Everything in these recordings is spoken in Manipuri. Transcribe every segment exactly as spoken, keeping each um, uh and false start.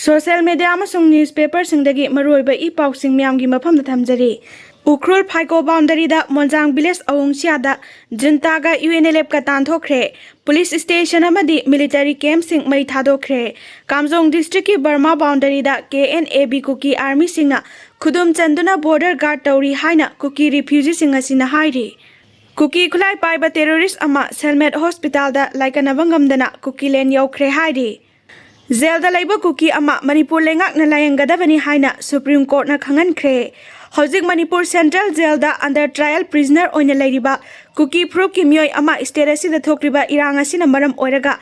ꯁꯣꯁꯤꯌꯦꯜ ꯃꯦꯗꯤꯌꯥ ꯑꯃꯁꯨꯡ ꯅ꯭ꯌꯨꯁꯄꯦꯄꯔꯁꯤꯡꯗꯒꯤ ꯃꯔꯨꯑꯣꯏꯕ ꯏ ꯄꯥꯎꯁꯤꯡ ꯃꯌꯥꯝꯒꯤ ꯃꯐꯝꯗ ꯊꯝꯖꯔꯤ꯫ ꯎꯈ꯭ꯔꯨꯜ ꯐꯥꯏꯀꯣ ꯕꯥꯎꯟꯗꯔꯤꯗ ꯃꯣꯟꯖꯥꯡ ꯚꯤꯂꯦꯖ ꯑꯋꯣꯡꯁꯤꯌꯥꯗ ꯖꯨꯟꯇꯥꯒ ꯌꯨ ꯑꯦꯟ ꯑꯦꯜ ꯑꯦꯐꯀ ꯇꯥꯟꯊꯣꯛꯈ꯭ꯔꯦ꯫ ꯄꯨꯂꯤꯁ ꯁ꯭ꯇꯦꯁꯟ ꯑꯃꯗꯤ ꯃꯤꯂꯤꯇꯔꯤ ꯀꯦꯝꯞꯁꯤꯡ ꯃꯩ ꯊꯥꯗꯣꯛꯈ꯭ꯔꯦ꯫ ꯀꯥꯝꯖꯣꯡ ꯗꯤꯁꯇ꯭ꯔꯤꯛꯀꯤ ꯕꯔꯃꯥ ꯕꯥꯎꯟꯗꯔꯤꯗ ꯀꯦ ꯑꯦꯟ ꯑꯦ ꯕꯤ ꯀꯨꯀꯤ ꯑꯥꯔꯃꯤꯁꯤꯡꯅ ꯈꯨꯗꯨꯝ ꯆꯟꯗꯨꯅ ꯕꯣꯔꯗꯔ ꯒꯥꯔꯗ ꯇꯧꯔꯤ ꯍꯥꯏꯅ ꯀꯨꯀꯤ ꯔꯤꯐ꯭ꯌꯨꯖꯤꯁꯤꯡ ꯑꯁꯤꯅ ꯍꯥꯏꯔꯤ꯫ ꯀꯨꯀꯤ ꯈꯨꯠꯂꯥꯏ ꯄꯥꯏꯕ ꯇꯦꯔꯣꯔꯤꯁ ꯑꯃ ꯁꯦꯜꯃꯦꯠ ꯍꯣꯁꯄꯤꯇꯥꯜꯗ ꯂꯥꯏꯀꯠꯅꯕ ꯉꯝꯗꯅ ꯀꯨꯀꯤꯂꯦꯟ ꯌꯧꯈ꯭ꯔꯦ ꯍꯥꯏꯔꯤ꯫ ꯖꯦꯜꯗ ꯂꯩꯕ ꯀꯨꯀꯤ ꯑꯃ ꯃꯅꯤꯄꯨꯔ ꯂꯩꯉꯥꯛꯅ ꯂꯥꯌꯦꯡꯒꯗꯕꯅꯤ ꯍꯥꯏꯅ ꯁꯨꯄ꯭ꯔꯤꯝ ꯀꯣꯔꯠꯅ ꯈꯪꯍꯟꯈ꯭ꯔꯦ꯫ ꯍꯧꯖꯤꯛ ꯃꯅꯤꯄꯨꯔ ꯁꯦꯟꯇ꯭ꯔꯦꯜ ꯖꯦꯜꯗ ꯑꯟꯗꯔ ꯇ꯭ꯔꯥꯌꯦꯜ ꯄ꯭ꯔꯤꯖꯅꯔ ꯑꯣꯏꯅ ꯂꯩꯔꯤꯕ ꯀꯨꯀꯤ ꯐꯨꯔꯨꯞꯀꯤ ꯃꯤꯑꯣꯏ ꯑꯃ ꯁ꯭ꯇꯦꯠ ꯑꯁꯤꯗ ꯊꯣꯛꯂꯤꯕ ꯏꯔꯥꯡ ꯑꯁꯤꯅ ꯃꯔꯝ ꯑꯣꯏꯔꯒ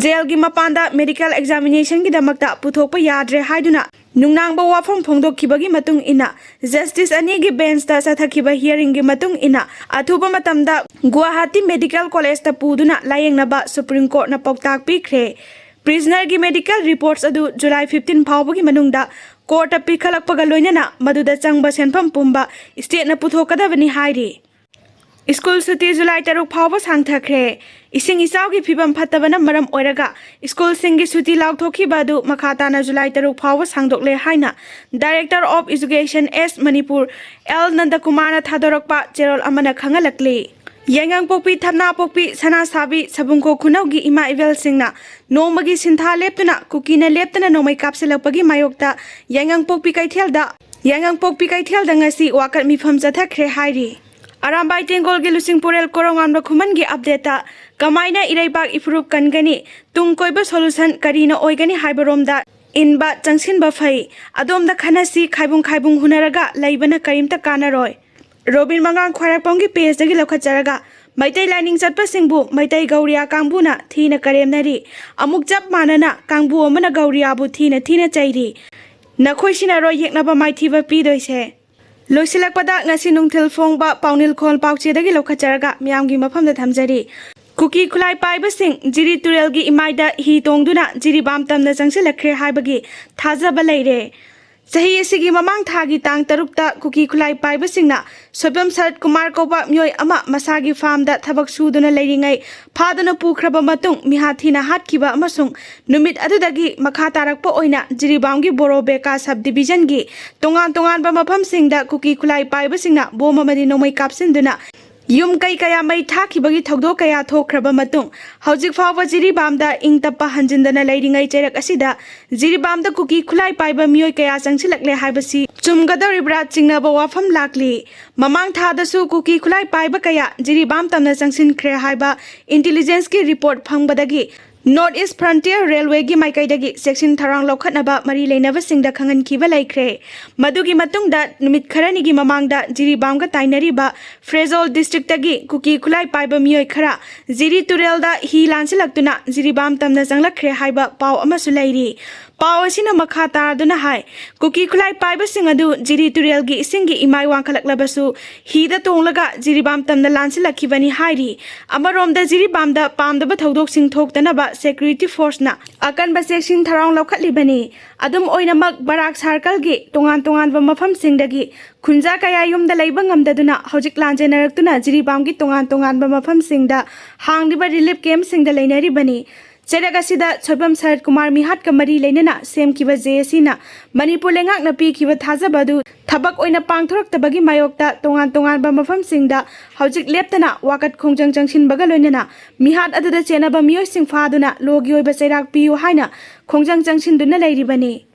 ꯖꯦꯜꯒꯤ ꯃꯄꯥꯟꯗ ꯃꯦꯗꯤꯀꯦꯜ ꯑꯦꯛꯖꯥꯃꯤꯅꯦꯁꯟꯒꯤꯗꯃꯛꯇ ꯄꯨꯊꯣꯛꯄ ꯌꯥꯗ꯭ꯔꯦ ꯍꯥꯏꯗꯨꯅ ꯅꯨꯡꯅꯥꯡꯕ ꯋꯥꯐꯝ ꯐꯣꯡꯗꯣꯛꯈꯤꯕꯒꯤ ꯃꯇꯨꯡ ꯏꯟꯅ ꯖꯁꯇꯤꯁ ꯑꯅꯤꯒꯤ ꯕꯦꯟꯆꯇ ꯆꯠꯊꯈꯤꯕ ꯍꯤꯌꯔꯤꯡꯒꯤ ꯃꯇꯨꯡ ꯏꯟꯅ ꯑꯊꯨꯕ ꯃꯇꯝꯗ ꯒꯨꯋꯥꯍꯥꯇꯤ ꯃꯦꯗꯤꯀꯦꯜ ꯀꯣꯂꯦꯖꯇ ꯄꯨꯗꯨꯅ ꯂꯥꯌꯦꯡꯅꯕ ꯁꯨꯄ꯭ꯔꯤꯝ ꯀꯣꯔꯠꯅ ꯄꯥꯎꯇꯥꯛ ꯄꯤꯈ꯭ꯔꯦ꯫ ꯄ꯭ꯔꯤꯖꯅꯔꯒꯤ ꯃꯦꯗꯤꯀꯦꯜ ꯔꯤꯄꯣꯔꯠꯁ ꯑꯗꯨ ꯖꯨꯂꯥꯏ ꯐꯤꯐꯇꯤꯟ ꯐꯥꯎꯕꯒꯤ ꯃꯅꯨꯡꯗ ꯀꯣꯔꯠꯇ ꯄꯤꯈꯠꯂꯛꯄꯒ ꯂꯣꯏꯅꯅ ꯃꯗꯨꯗ ꯆꯪꯕ ꯁꯦꯟꯐꯝ ꯄꯨꯝꯕ ꯁ꯭ꯇꯦꯠꯅ ꯄꯨꯊꯣꯛꯀꯗꯕꯅꯤ ꯍꯥꯏꯔꯤ꯫ ꯁ꯭ꯀꯨꯜ ꯁꯨꯇꯤ ꯖꯨꯂꯥꯏ ꯇꯔꯨꯛ ꯐꯥꯎꯕ ꯁꯥꯡꯊꯈ꯭ꯔꯦ꯫ ꯏꯁꯤꯡ ꯏꯆꯥꯎꯒꯤ ꯐꯤꯕꯝ ꯐꯠꯇꯕꯅ ꯃꯔꯝ ꯑꯣꯏꯔꯒ ꯁ꯭ꯀꯨꯜꯁꯤꯡꯒꯤ ꯁꯨꯇꯤ ꯂꯥꯎꯊꯣꯛꯈꯤꯕ ꯑꯗꯨ ꯃꯈꯥ ꯇꯥꯅ ꯖꯨꯂꯥꯏ ꯇꯔꯨꯛ ꯐꯥꯎꯕ ꯁꯥꯡꯗꯣꯛꯂꯦ ꯍꯥꯏꯅ Director of Education S Manipur L ꯅꯟꯗꯀꯨꯃꯥꯔꯅ ꯊꯥꯗꯣꯔꯛꯄ ꯆꯦꯔꯣꯜ ꯑꯃꯅ ꯈꯪꯍꯜꯂꯛꯂꯤ꯫ ꯌꯥꯏꯉꯪꯄꯣꯛꯄꯤ, ꯊꯝꯅꯥꯄꯣꯛꯄꯤ, ꯁꯅꯥꯁꯥꯕꯤ, ꯁꯕꯨꯡꯈꯣꯛ ꯈꯨꯅꯧꯒꯤ ꯏꯃꯥ ꯏꯕꯦꯜꯁꯤꯡꯅ ꯅꯣꯡꯃꯒꯤ ꯁꯤꯟꯊꯥ ꯂꯦꯞꯇꯨꯅ ꯀꯨꯀꯤꯅ ꯂꯦꯞꯇꯅ ꯅꯣꯡꯃꯩ ꯀꯥꯞꯁꯤꯜꯂꯛꯄꯒꯤ ꯃꯥꯌꯣꯛꯇ ꯌꯥꯏꯉꯪꯄꯣꯛꯄꯤ ꯀꯩꯊꯦꯜꯗ, ꯌꯥꯏꯉꯪꯄꯣꯛꯄꯤ ꯀꯩꯊꯦꯜꯗ ꯉꯁꯤ ꯋꯥꯀꯠ ꯃꯤꯐꯝ ꯆꯠꯊꯈ꯭ꯔꯦ ꯍꯥꯏꯔꯤ꯫ ꯑꯔꯥꯝꯕꯥꯏ ꯇꯦꯡꯒꯣꯜꯒꯤ ꯂꯨꯆꯤꯡꯄꯨꯔꯦꯜ ꯀꯣꯔꯧꯉꯥꯟꯕ ꯈꯨꯃꯟꯒꯤ ꯑꯞꯗꯦꯠꯇ ꯀꯃꯥꯏꯅ ꯏꯔꯩꯕꯥꯛ ꯏꯐꯨꯔꯨꯞ ꯀꯟꯒꯅꯤ, ꯇꯨꯡ ꯀꯣꯏꯕ ꯁꯣꯂꯨꯁꯟ ꯀꯔꯤꯅ ꯑꯣꯏꯒꯅꯤ ꯍꯥꯏꯕꯔꯣꯝꯗ ꯏꯟꯕ ꯆꯪꯁꯤꯟꯕ ꯐꯩ꯫ ꯑꯗꯣꯝꯗ ꯈꯟꯅꯁꯤ, ꯈꯥꯏꯕꯨꯡ ꯈꯥꯏꯕꯨꯡ ꯍꯨꯟꯅꯔꯒ ꯂꯩꯕꯅ ꯀꯔꯤꯝꯇ ꯀꯥꯟꯅꯔꯣꯏ꯫ ꯔꯣꯕꯤꯟ ꯃꯉꯥꯡ ꯈ꯭ꯋꯥꯏꯔꯥꯛꯄꯝꯒꯤ ꯄꯦꯖꯇꯒꯤ ꯂꯧꯈꯠꯆꯔꯒ ꯃꯩꯇꯩ ꯂꯥꯏꯅꯤꯡ ꯆꯠꯄꯁꯤꯡꯕꯨ ꯃꯩꯇꯩ ꯒꯧꯔꯤꯌꯥ ꯀꯥꯡꯕꯨꯅ ꯊꯤꯅ ꯀꯔꯦꯝꯅꯔꯤ꯫ ꯑꯃꯨꯛ ꯆꯞ ꯃꯥꯟꯅꯅ ꯀꯥꯡꯕꯨ ꯑꯃꯅ ꯒꯧꯔꯤꯌꯥꯕꯨ ꯊꯤꯅ ꯊꯤꯅ ꯆꯩꯔꯤ꯫ ꯅꯈꯣꯏ ꯁꯤꯟꯅꯔꯣꯏ ꯌꯦꯛꯅꯕ ꯃꯥꯏꯊꯤꯕ ꯄꯤꯗꯣꯏꯁꯦ꯫ ꯂꯣꯏꯁꯤꯜꯂꯛꯄꯗ ꯉꯁꯤ ꯅꯨꯡꯊꯤꯜ ꯐꯣꯡꯕ ꯄꯥꯎꯅꯤꯜꯈꯣꯜ ꯄꯥꯎꯆꯦꯗꯒꯤ ꯂꯧꯈꯠꯆꯔꯒ ꯃꯤꯌꯥꯝꯒꯤ ꯃꯐꯝꯗ ꯊꯝꯖꯔꯤ꯫ ꯀꯨꯀꯤ ꯈꯨꯠꯂꯥꯏ ꯄꯥꯏꯕꯁꯤꯡ ꯖꯤꯔꯤ ꯇꯨꯔꯦꯜꯒꯤ ꯏꯃꯥꯏꯗ ꯍꯤ ꯇꯣꯡꯗꯨꯅ ꯖꯤꯔꯤꯕꯥꯝ ꯇꯝꯅ ꯆꯪꯁꯤꯜꯂꯛꯈ꯭ꯔꯦ ꯍꯥꯏꯕꯒꯤ ꯊꯥꯖꯕ ꯂꯩꯔꯦ꯫ ꯆꯍꯤ ꯑꯁꯤꯒꯤ ꯃꯃꯥꯡ ꯊꯥꯒꯤ ꯇꯥꯡ ꯇꯔꯨꯛꯇ ꯀꯨꯀꯤ ꯈꯨꯠꯂꯥꯏ ꯄꯥꯏꯕꯁꯤꯡꯅ ꯁꯣꯏꯕꯝ ꯁꯔꯠ ꯀꯨꯃꯥꯔ ꯀꯧꯕ ꯃꯤꯑꯣꯏ ꯑꯃ ꯃꯁꯥꯒꯤ ꯐꯥꯔꯝꯗ ꯊꯕꯛ ꯁꯨꯗꯨꯅ ꯂꯩꯔꯤꯉꯩ ꯐꯥꯗꯨꯅ ꯄꯨꯈ꯭ꯔꯕ ꯃꯇꯨꯡ ꯃꯤꯍꯥꯠ ꯊꯤꯅ ꯍꯥꯠꯈꯤꯕ ꯑꯃꯁꯨꯡ ꯅꯨꯃꯤꯠ ꯑꯗꯨꯗꯒꯤ ꯃꯈꯥ ꯇꯥꯔꯛꯄ ꯑꯣꯏꯅ ꯖꯤꯔꯤꯕꯥꯝꯒꯤ ꯕꯣꯔꯣꯕꯦꯀꯥ ꯁꯕ ꯗꯤꯕꯤꯖꯟꯒꯤ ꯇꯣꯉꯥꯟ ꯇꯣꯉꯥꯟꯕ ꯃꯐꯝꯁꯤꯡꯗ ꯀꯨꯀꯤ ꯈꯨꯠꯂꯥꯏ ꯄꯥꯏꯕꯁꯤꯡꯅ ꯕꯣꯝ ꯑꯃꯗꯤ ꯅꯣꯡꯃꯩ ꯀꯥꯞꯁꯤꯟꯗꯨꯅ ꯌꯨꯝ ꯀꯩ ꯀꯌꯥ ꯃꯩ ꯊꯥꯈꯤꯕꯒꯤ ꯊꯧꯗꯣꯛ ꯀꯌꯥ ꯊꯣꯛꯈ꯭ꯔꯕ ꯃꯇꯨꯡ, ꯍꯧꯖꯤꯛ ꯐꯥꯎꯕ ꯖꯤꯔꯤꯕꯥꯝꯗ ꯏꯪ ꯇꯞꯄ ꯍꯟꯖꯤꯟꯗꯅ ꯂꯩꯔꯤꯉꯩ ꯆꯩꯔꯛ ꯑꯁꯤꯗ ꯖꯤꯔꯤꯕꯥꯝꯗ ꯀꯨꯀꯤ ꯈꯨꯠꯂꯥꯏ ꯄꯥꯏꯕ ꯃꯤꯑꯣꯏ ꯀꯌꯥ ꯆꯪꯁꯤꯜꯂꯛꯂꯦ ꯍꯥꯏꯕꯁꯤ ꯆꯨꯝꯒꯗꯧꯔꯤꯕ꯭ꯔꯥ ꯆꯤꯡꯅꯕ ꯋꯥꯐꯝ ꯂꯥꯛꯂꯤ꯫ ꯃꯃꯥꯡ ꯊꯥꯗꯁꯨ ꯀꯨꯀꯤ ꯈꯨꯠꯂꯥꯏ ꯄꯥꯏꯕ ꯀꯌꯥ ꯖꯤꯔꯤꯕꯥꯝ ꯇꯝꯅ ꯆꯪꯁꯤꯟꯈ꯭ꯔꯦ ꯍꯥꯏꯕ ꯏꯟꯇꯤꯂꯤꯖꯦꯟꯁꯀꯤ ꯔꯤꯄꯣꯔꯠ ꯐꯪꯕꯗꯒꯤ North East Frontier Railwayꯒꯤ ꯃꯥꯏꯀꯩꯗꯒꯤ ꯆꯦꯛꯁꯤꯟ ꯊꯧꯔꯥꯡ ꯂꯧꯈꯠꯅꯕ ꯃꯔꯤ ꯂꯩꯅꯕꯁꯤꯡꯗ ꯈꯪꯍꯟꯈꯤꯕ ꯂꯩꯈ꯭ꯔꯦ꯫ ꯃꯗꯨꯒꯤ ꯃꯇꯨꯡꯗ ꯅꯨꯃꯤꯠ ꯈꯔꯅꯤꯒꯤ ꯃꯃꯥꯡꯗ ꯖꯤꯔꯤꯕꯥꯝꯒ ꯇꯥꯏꯅꯔꯤꯕ ꯐ꯭ꯔꯦꯖꯣꯜ ꯗꯤꯁꯇ꯭ꯔꯤꯛꯇꯒꯤ ꯀꯨꯀꯤ ꯈꯨꯠꯂꯥꯏ ꯄꯥꯏꯕ ꯃꯤꯑꯣꯏ ꯈꯔ ꯖꯤꯔꯤ ꯇꯨꯔꯦꯜꯗ ꯍꯤ ꯂꯥꯟꯁꯤꯜꯂꯛꯇꯨꯅ ꯖꯤꯔꯤꯕꯥꯝ ꯇꯝꯅ ꯆꯪꯂꯛꯈ꯭ꯔꯦ ꯍꯥꯏꯕ ꯄꯥꯎ ꯑꯃꯁꯨ ꯂꯩꯔꯤ꯫ ꯄꯥꯎ ꯑꯁꯤꯅ ꯃꯈꯥ ꯇꯥꯗꯨꯅ ꯍꯥꯏ, ꯀꯨꯀꯤ ꯈꯨꯠꯂꯥꯏ ꯄꯥꯏꯕꯁꯤꯡ ꯑꯗꯨ ꯖꯤꯔꯤ ꯇꯨꯔꯦꯜꯒꯤ ꯏꯁꯤꯡꯒꯤ ꯏꯃꯥꯏ ꯋꯥꯡꯈꯠꯂꯛꯂꯕꯁꯨ ꯍꯤꯗ ꯇꯣꯡꯂꯒ ꯖꯤꯔꯤꯕꯥꯝ ꯇꯝꯅ ꯂꯥꯟꯁꯤꯜꯂꯛꯈꯤꯕꯅꯤ ꯍꯥꯏꯔꯤ꯫ ꯑꯃꯔꯣꯝꯗ ꯖꯤꯔꯤꯕꯥꯝꯗ ꯄꯥꯝꯗꯕ ꯊꯧꯗꯣꯛꯁꯤꯡ ꯊꯣꯛꯇꯅꯕ ꯁꯦꯀ꯭ꯌꯨꯔꯤꯇꯤ ꯐꯣꯔꯁꯅ ꯑꯀꯟꯕ ꯆꯦꯛꯁꯤꯟ ꯊꯧꯔꯥꯡ ꯂꯧꯈꯠꯂꯤꯕꯅꯤ꯫ ꯑꯗꯨꯝ ꯑꯣꯏꯅꯃꯛ ꯕꯔꯥꯛ ꯁꯥꯔꯀꯜꯒꯤ ꯇꯣꯉꯥꯟ ꯇꯣꯉꯥꯟꯕ ꯃꯐꯝꯁꯤꯡꯗꯒꯤ ꯈꯨꯟꯖꯥ ꯀꯌꯥ ꯌꯨꯝꯗ ꯂꯩꯕ ꯉꯝꯗꯗꯨꯅ ꯍꯧꯖꯤꯛ ꯂꯥꯟꯖꯦꯟꯅꯔꯛꯇꯨꯅ ꯖꯤꯔꯤꯕꯥꯝꯒꯤ ꯇꯣꯉꯥꯟ ꯇꯣꯉꯥꯟꯕ ꯃꯐꯝꯁꯤꯡꯗ ꯍꯥꯡꯂꯤꯕ ꯔꯤꯂꯤꯐ ꯀꯦꯝꯞꯁꯤꯡꯗ ꯂꯩꯅꯔꯤꯕꯅꯤ꯫ ꯆꯩꯔꯛ ꯑꯁꯤꯗ ꯁꯣꯏꯕꯝ ꯁꯔꯠ ꯀꯨꯃꯥꯔ ꯃꯤꯍꯥꯠꯀ ꯃꯔꯤ ꯂꯩꯅꯅ ꯁꯦꯝꯈꯤꯕ ꯖꯦ ꯑꯦ ꯁꯤꯅ ꯃꯅꯤꯄꯨꯔ ꯂꯩꯉꯥꯛꯅ ꯄꯤꯈꯤꯕ ꯊꯥꯖꯕ ꯑꯗꯨ ꯊꯕꯛ ꯑꯣꯏꯅ ꯄꯥꯡꯊꯣꯔꯛꯇꯕꯒꯤ ꯃꯥꯌꯣꯛꯇ ꯇꯣꯉꯥꯟ ꯇꯣꯉꯥꯟꯕ ꯃꯐꯝꯁꯤꯡꯗ ꯍꯧꯖꯤꯛ ꯂꯦꯞꯇꯅ ꯋꯥꯀꯠ ꯈꯣꯡꯖꯪ ꯆꯪꯁꯤꯟꯕꯒ ꯂꯣꯏꯅꯅ ꯃꯤꯍꯥꯠ ꯑꯗꯨꯗ ꯆꯦꯟꯅꯕ ꯃꯤꯑꯣꯏꯁꯤꯡ ꯐꯥꯗꯨꯅ ꯂꯣꯒꯤ ꯑꯣꯏꯕ ꯆꯩꯔꯥꯛ ꯄꯤꯌꯨ ꯍꯥꯏꯅ ꯈꯣꯡꯖꯪ ꯆꯪꯁꯤꯟꯗꯨꯅ ꯂꯩꯔꯤꯕꯅꯤ꯫